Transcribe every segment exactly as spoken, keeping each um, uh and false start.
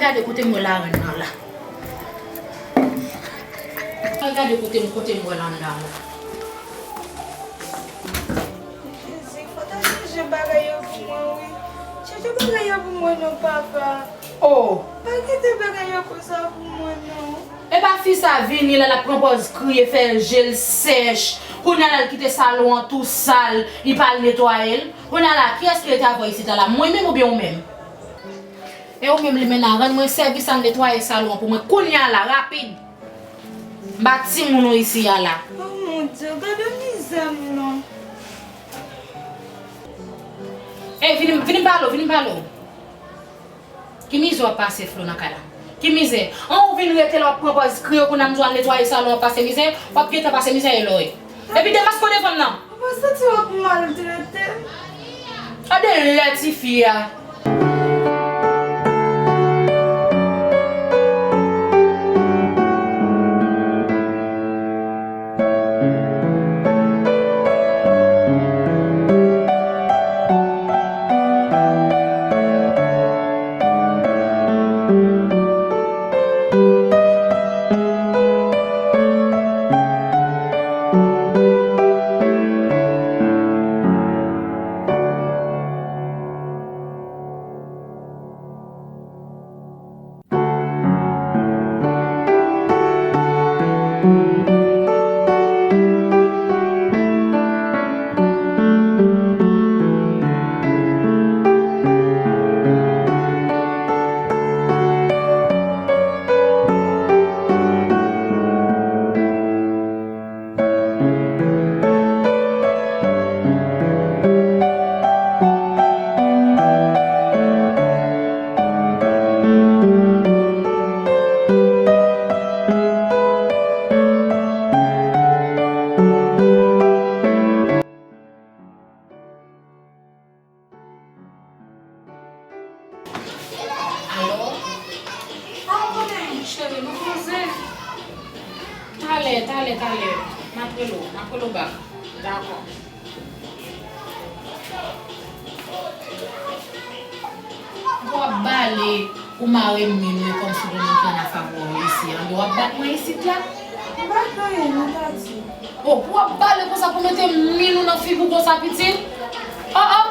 Gade kote m wè larenn nan la. Al gade kote m, kote m wè l anndan la. Jezi, fò ta chanje bagay yo pou mwen, wi. Chanje bagay yo pou mwen non, papa. Oh! Pa kite bagay yo konsa pou mwen, non. E pa fi sa vini la, l ap pran pòz kriye, fè je l sèch. Kounye a la, l kite salon an tou sal, li pa al netwaye l. Kounye a la, kiyès ki rete avè w isit la? Mwen menm oubyen ou menm? E ou menm li menm la, rann mwen sèvis al netwaye salon an pou mwen kounye a la, rapid. M pa timoun ou isi a la. Oh mon Dieu, gade mizè m nan. Ey, vini, vini m pale w, vini m pale w. Ki mizè w ap pase, Flo, nan kay la? Ki mizè? An, ou vin rete la, w ap pran pòz kriye, kounye a m di w al netwaye salon, w ap pase mizè, w ap gentan pase mizè, e lòy. Epi demaske w devan m nan. Ou pa santi w ap maltrete m? Gade lè tifi a. Alo? Ah, konnen, cheri, nou poze. Talè, talè, talè. M ap rele w, m ap rele w bak. Dakò. W ap bale, ou mare min ou kòmsi gen moun ki annafè avè w isi a. W ap bat mwen isit la? M pa gen anyen non, Tati. O, pou w ap bale konsa pou mete min ou nan figi w konsa, pitit? O, o!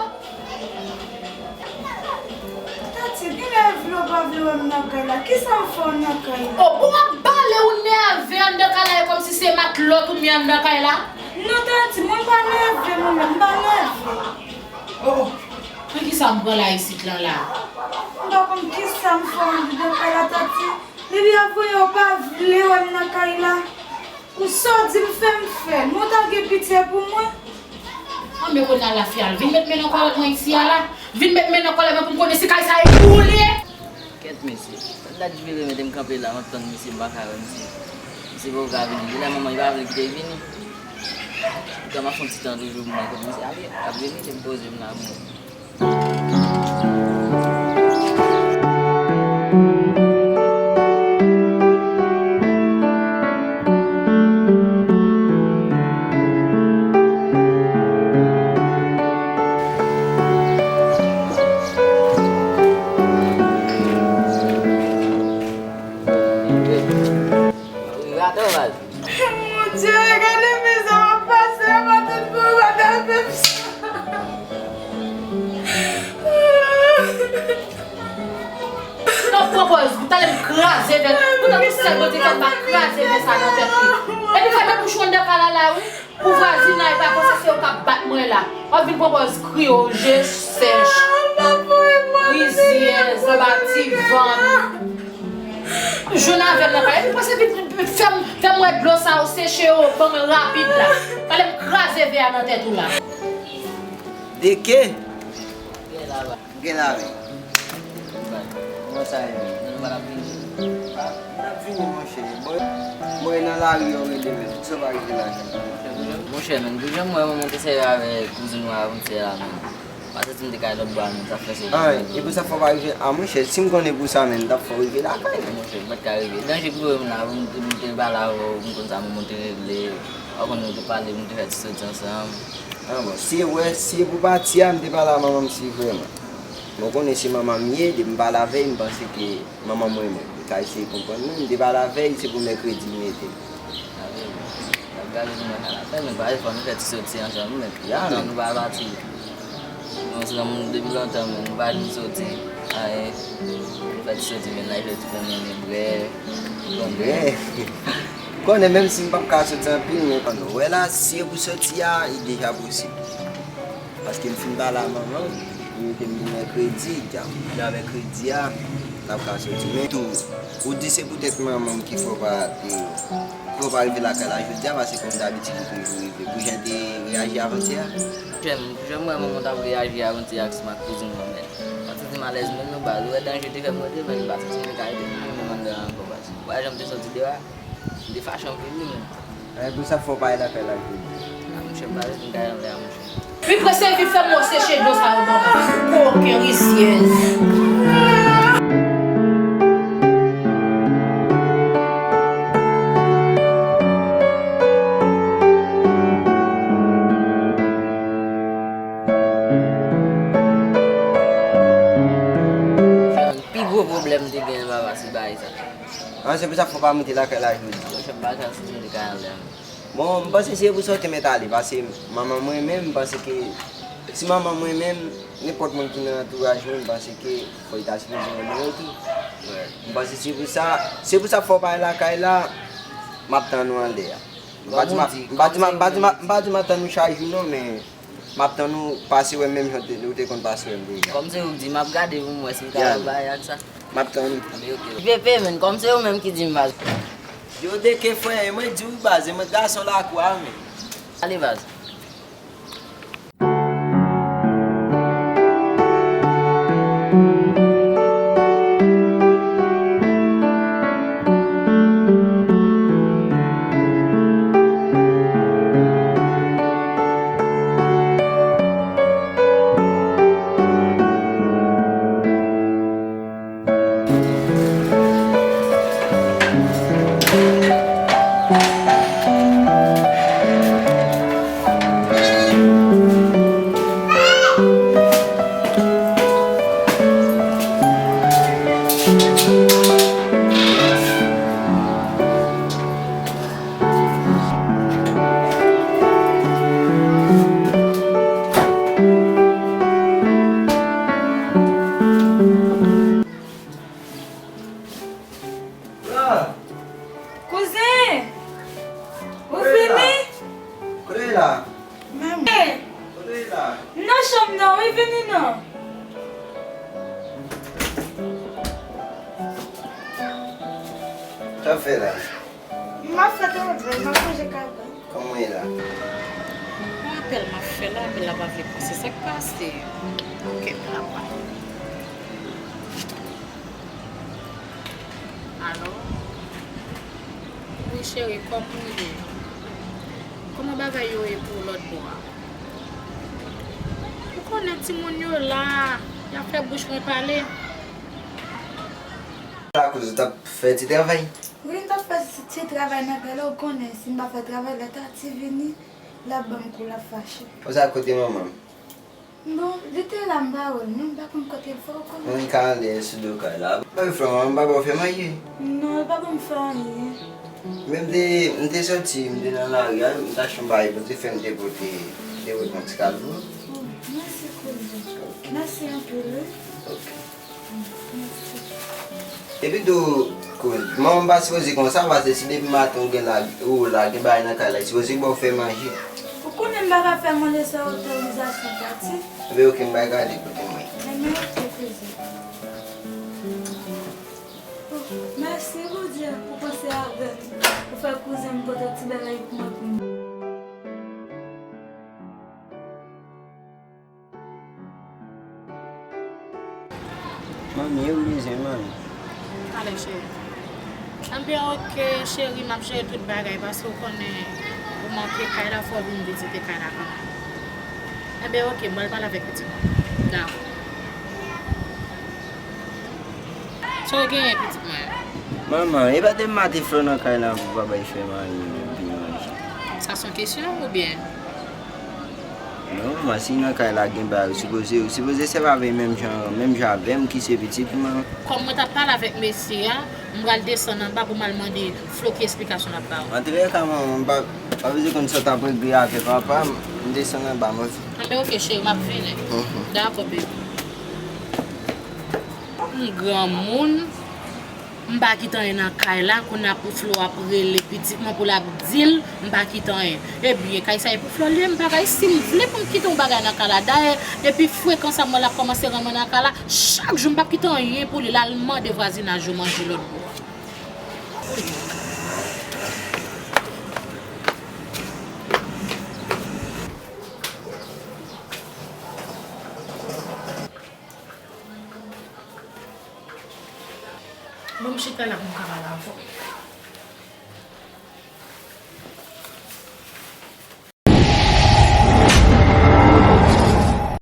Tati, genlè vle w pa vle wè m nan kay la. Kisa m fè w nan kay la? O, pou w ap bale, ou nève anndan kay la, e kòmsi se matlòt ou met anndan kay la. Non, Tati, mwen pa nève, mwen menm, m pa nève. O, o, men kisa m pran la isit lan la? M pa konn kisa m fè anndan kay la, Tati. Depi apre yè w pa vle wè m nan kay la. Ou sa w di m fè m fè, men w ta gen pitye pou mwen. Anben kounye a la fi a, vin met men nan kòlèt mwen isi a la. Vin met men nan kòlèt mwen pou m konnen si kay sa e pou ou li ye. Kèt mesye, sa dat jwe remete m kanpe la, m ap tann misye, m pa ka wè misye. Misye poko ka vini, genlè manman li pa vle kite l vini. Poutan m ap fè yon ti tan toujou, m wè kote misye ale, ap vini, se m poze m la, mwen. Rive atò, baz. Mon Dieu, gade mizè w ap pase, matant pou w pa ta fè m sa. Non, pran pòz, talè m kraze vè. Poutan pou sèl Bondye fè m pa kraze vè sa nan tèt li. Epi fèmen bouch ou anndan kay la la, wi. Pou vwazinay pa panse se yo k ap bat mwen la. W ap vin pran pòz kriye, je sèch. Rizyèz, anba ti vant. Jwenn avè m nan kay la. Epi panse vin fè m, fè m wè dlo sa yo seche yo ban mwen rapid la. Talè m kraze vè a nan tèt ou la. De ke? Gen la, wi. Kòman sa ye menm? Nou pa t ap vini? Pa, n ap vini, monchè. Bon, bon, e nan lari yo rele menm. Sa pa rive la. Monchè, men, pou jan m wè manman te sèvi avèk kouzin ou avantyè la, men. Pa santi m te ka lòt bò a, men, sa fè se. Ay, e pou sa fè w pa rive? A, monchè, si m konnen pou sa, men, m t ap fè w rive lakay, men. Monchè, m pa t ka rive. Danje pou mwen la, pou m te, m te pale avè w, m konn sa manman te regle. Ou konn nou te pale, nou te fè ti soti ansanm. A, bon, si e, wè, si e pou pati a, m te pale a manman m, si vrèman. Bon, konnen se manman m ye, depi m pale avè l, m panse ke manman m renmen m. Li ka eseye konprann mwen, m te pale avè l, se pou mèkredi li mete m. Avè l, l ap gade pou mwen ka l ap fè, men pa fò nou fè ti soti ansanm, men ya, men nou pa pati. Nou se granmoun depi lontan, men nou pa janm soti. Anyen. Nou fè ti soti, men nan jwe ti konnen men brè. Bon, brè. Konnen menm si m p ap ka soti anpil, men konnen. Wè la, si e pou soti a, li deja posib. Paske m fin pale a manman m, li mete m pou mèkredi, dja, depi mèkredi a, n ap ka soti. Men tou, ou di se poutèt manman m ki fè w pa, ki fè w pa rive lakay la jodi a, paske kòm dabitid ou toujou rive. Pou jan l te reyaji avantyè a? Jan m, jan m wè manman w t ap reyaji avantyè a ak kouzin mwen, men m pa t santi m alèz menm non baz. Ou wè danje te fè m rete, men m pa t santi m te ka rete menm anndan an ankò baz. Ou pa janm te soti deyò a? M te fache anpil wi menm. Ebyen, pou sa fò w pa al lakay la jodi. A monchè, m pa ret m kay anlè a monchè. Pi prese vin fè m seche dlo sa yo ban mwen. Koken rizyèz. Pi gwo pwoblèm m te genyen papa se bagay sa. An, se pou sa fò w pa monte lakay la jodi. Monchè, m pa ka soti m te ka anlè a. Bon, m panse se pou sa w te mèt ale, paske manman m renmen m, m panse ke si manman m renmen m, nenpòt moun ki nan antouraj mwen, m panse ke fò li ta sipoze renmen w tou. M panse se pou sa, se pou sa fò w pa al lakay la, m ap tann ou anlè a. M pa di m ap, m pa di m ap, m pa di m ap, m pa di m ap tann ou chak jou non, men m ap tann ou pase wè m menm jan ou te, ou te konn pase wè m deja. Kòm se ou k di, m ap gade pou m wè si m kapab bay ak sa. M ap tann ou. Anben, oke. Pepe, menn, kòm se ou menm ki di m, baz. Yo deke frè, e mwen di w, baz, e mwen gason lakou a, menn. Ale, baz. Kouzen! Ou vini? Kote w ye la? Menm. Kote w ye la? M nan chanm nan wi, vini non. Sa w ap fè la? M ap fè travay, m ap ranje kay mwen. Kòman w ye la? Bon, apèl m ap fè la, apèl la pa vle pran. Se sa k pase. Kèt la pa. Alo? Wi, cheri, kòman w ye? Kòman bagay yo ye pou w lòt bò a? Ou konnen timoun yo la, y ap fè bouch mwen pale. Lakoz ou t ap fè ti travay? Wi, m t ap fè ti, ti travay nan kay la, ou konnen, si m pa fè travay la, Tati vini, l ap ban m kou, l ap fache. Konsa, kote manman m? Bon, li te la, m pa wè l, non, m pa konn kote l fè, ou konnen. Mwen ka ale sou do kay la. Ba yo fè, manman m pa ba w fè manje? Non, l pa ban m fè anyen. Men m te, m te soti, m te nan lari a, m t achte yon bagay pou te fè, m te pote, m te pote yon ti kado. Oh, mèsi, kouzen. Mèsi anpil, wi. Ok. Epi tou, kouz, manman m pa sipoze konsa, paske si depi maten ou gen la, ou la, gen bagay nan kay la, li sipoze ba w fè manje. Ou konnen m pa ka fè manje san otorizasyon Tati. Ebyen, ok, m bay gade kote mwen. Ebyen, ok, kouzen. Oh, mèsi, Bondye, pou panse avè m. Ou fè kouzen m pote ti bagay pou mwen, pou mwen. Manmi, ou bezwen manmi? Talè, cheri. Enben, ok, cheri, m ap jere tout bagay, paske w konnen ou manke kay la, fò w vin vizite kay la kanmenm. Enben, ok, m pral pale avèk pitit mwen. Dakò. Sa w genyen, pitit mwen? Manman, e pa te mete flò nan kay la pou papa y fè manje, epi manje. Sa se yon kesyon, oubyen? Non, manman, si nan kay la gen bagay, ou sipoze, ou sipoze sèvi avè l menm jan, menm jan avè m ki se pitit ou, manman. Kòm mwen t ap pale avèk mesye a, m pral desann anba pou m al mande Flo ki esplikasyon l ap ba w. Antre ka, manman, m pa, pa bezwen konn sa w t ap regle avè papa m, m desann anba, manman. Anben, oke, cheri, m ap vini. Dakò, baby. M granmoun, m pa kite anyen nan kay la, kounye a pou Flo ap rele pitit mwen pou l ap di l m pa kite anyen. Ebyen, kay sa e pou Flo l ye, m pa kay, si m vle pou m kite yon bagay nan kay la. Dayè, depi frekan sa m wè l ap kòmanse rann mwen nan kay la, chak jou m p ap kite anyen pou li, l al mande vwazinaj yo manje lòt bò. Bon, m chita la pou m ka pale avè w.